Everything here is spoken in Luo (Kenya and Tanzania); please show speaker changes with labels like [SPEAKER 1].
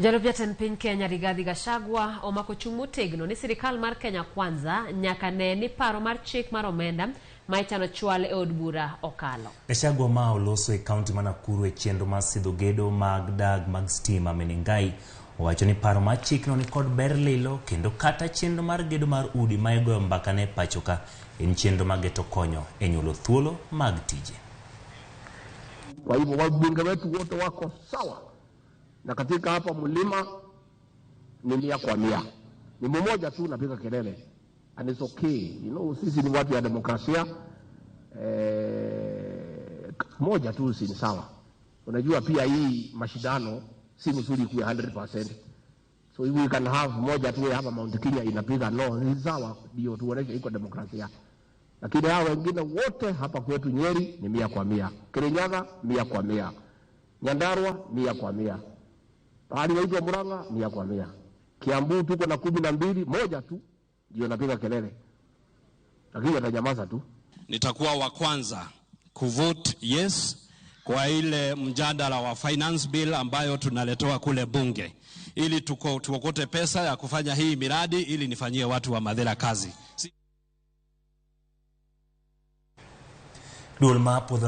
[SPEAKER 1] Jalup jatend piny Kenya Rigathi Gachagua omako chung' motegno ni sirikal mar Kenya Kwanza nyaka ne ni paro mar chik mar omenda ma ichano chwal e od bura okalo.
[SPEAKER 2] Gachagua ma oloso e kaunti ma Nakuru e chenro mar sidho gedo mag dag mag stima Menengai owacho ni paro mar chikno ni kod ber lilo kendo kata chenro mar gedo mar udi ma igoyo mbaka ne pachoka en chenro ma geto konyo e nyuolo thuolo mag tije.
[SPEAKER 3] Kwa hivyo wabunge wetu wote wako sawa, na katika hapa mlima ni 100 kwa 100, ni mmoja tu napiga kelele and it's okay. Sisi ni watu ya demokrasia moja tu si ni sawa. Unajua pia hii mashindano si mzuri kuwa 100%. So if we can have moja tu hapa Mount Kenya inapiga no, ni sawa, ndio tuoneshe iko demokrasia. Lakini hao wengine wote hapa kwetu Nyeri ni 100 kwa 100, Kirinyaga 100 kwa 100, Nyandarua 100 kwa 100, pahali naitwa Murang'a 100 kwa 100, Kiambu tuko na 12, moja tu ndio napiga kelele, lakini atanyamaza tu.
[SPEAKER 4] Nitakuwa wa kwanza kuvote yes kwa ile mjadala wa finance bill ambayo tunaletewa kule bunge ili tuokote pesa ya kufanya hii miradi ili nifanyie watu wa Mathira kazi.
[SPEAKER 2] Duol ma puodho